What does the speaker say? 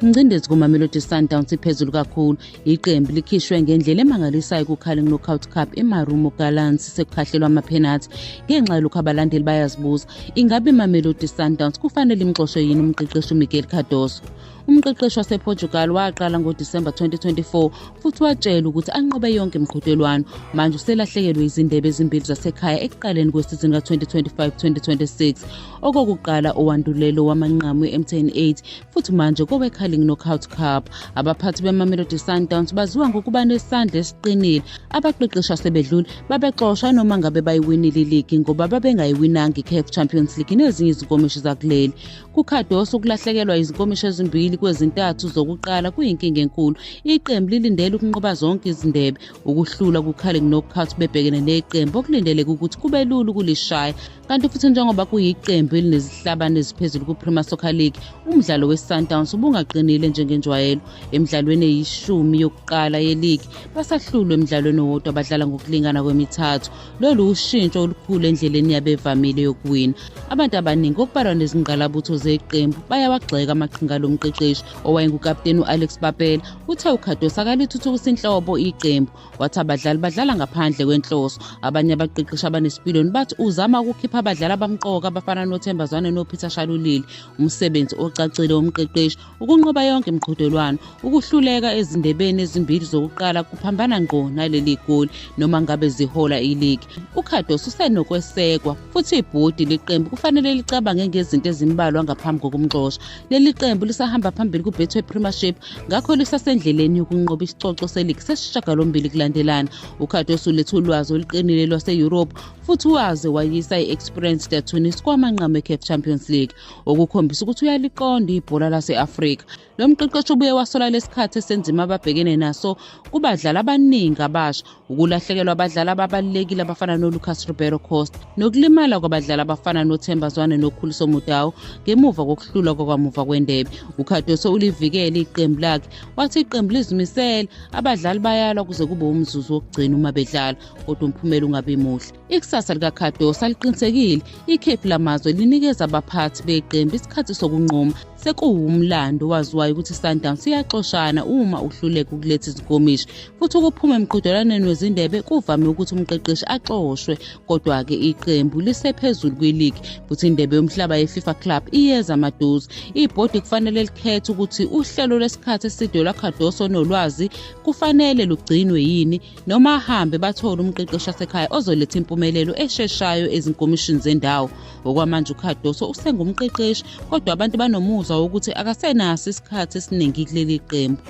Ingcindezi kuMamelodi Sundowns iphezulu kakhulu. Iqembu likhishwe ngendlela emangalisayo kuCarling Knockout Cup eMarumo Gallants sekukhahlelwa amaphenathi. Ngenxa yalokhu abalandeli bayazibuza, ingabe iMamelodi Sundowns kufanele imxoshe yini umqeqeshi uMiguel Cardoso? Umqeqeshi wasePortugal waqala ngoDisemba 2024 futhi watshelwa ukuthi anqobe yonke imiqhudelwano. Manje uselahlekelwe izindebe ezimbili zasekhaya ekuqaleni kwesizini ka-2025-2026. Okokuqala owandulelo wamanqamu we-MTN 8 futhi manje koweCarling Knockout Cup. Abaphathi beMamelodi Sundowns baziwa ngokuba nesandla esiqinile. Abaqeqeshi asebedlule babexoshwa noma ngabe bayiwinile iligi ngoba babengayiwinanga iCAF Champions League nezinye izinkomishi zakuleli. KuCardoso ukulahlekelwa izinkomishi ezimbili kwezintathu zokuqala kuyinkinga enkulu. Iqembu lilindele ukunqoba zonke izindebe. Ukuhlulwa kuCarling Knockout bebhekene neqembu okulindeleke ukuthi kube lula ukulishaya. Kanti futhi njengoba kuyiqembu elinezihlabane eziphezulu ku-Premier Soccer League, umdlalo we-Sundowns ubungaqinile njengenjwayelo. Emidlalweni eyishumi yokuqala yeligi, basahlulwe emdlalweni owodwa badlala ngokulingana kwemithathu. Lolu ushintsho olukhulu endleleni yabo evamile yokuwina. Abantu abaningi okubalwa nezingqalabutho zeqembu bayawagxeka amaqhinga lo mqeqeshi owayengukaputeni u-Alex Bapela uthe uCardoso akalithuthukisa inhlobo iqembu. Wathi abadlali badlala ngaphandle kwenhloso. Abanye abaqeqeshi abanesipiliyoni bathi uzama ukukhipha abadlali abamqoka abafana noThemba Zwane noPeter Shalulile. Umsebenzi ocacile womqeqeshi ukunqoba yonke imiqhudelwano. Ukuhluleka ezindebeni ezimbili zokuqala kuphambana ngqo naleli goli noma ngabe zihola iligi. UCardoso usenokwesekwa futhi ibhodi leqembu kufanele licabange ngezinto ezimbalwa ngaphambi kokumxosha. Leli qembu lisahamba phambili kuBetway Premiership ngakho lisasendleleni yokunqoba isicoco seligi sesishiyagalombili kulandelana. UCardoso ulethe ulwazi oluqinile lwase-Europe futhi waze wayisa i-Esperance de Tunis kwamanqamu e-CAF Champions League, okukhombisa ukuthi uyaliqonda ibhola lase-Afrika. Lo mqeqeshi ubuye wasola lesikhathi esenzima ababhekene naso kubadlali abaningi abasha, ukulahlekelwa abadlali ababalulekile abafana noLucas Ribeiro Costa nokulimala kwabadlali abafana noThemba Zwane noKhuliso Mudau ngemuva kokuhlulwa kwakamuva kwendebe. UCardoso ulivikele iqembu lakhe, wathi iqembu lizimisele, abadlali bayalwa kuze kube umzuzu wokugcina uma bedlala, kodwa umphumela ungabi muhle. Ikusasa likaCardoso aliqinisekile. Ikhefu lamazwe linikeza abaphathi beqembu isikhathi sokunquma. Sekuwumlando waziwayo ukuthi iSundowns iyaxoshana uma uhluleka ukuletha izinkomishi futhi ukuphuma emqhudelwaneni wezindebe kuvame ukuthi umqeqeshi axoshwe. Kodwa-ke iqembu lisephezulu kwiligi futhi indebe yomhlaba ye-FIFA Club iyeza maduze. Ibhodi kufanele likhethe ukuthi uhlelo lwesikhathi eside lwaCardoso nolwazi kufanele lugcinwe yini noma ahambe bathole umqeqeshi wasekhaya ozoletha impumelelo esheshayo ezinkomishini zendawo. Okwamanje uCardoso usengumqeqeshi kodwa abantu banomuzwa wokuthi akasenaso isikhathi esiningi kuleli qembu.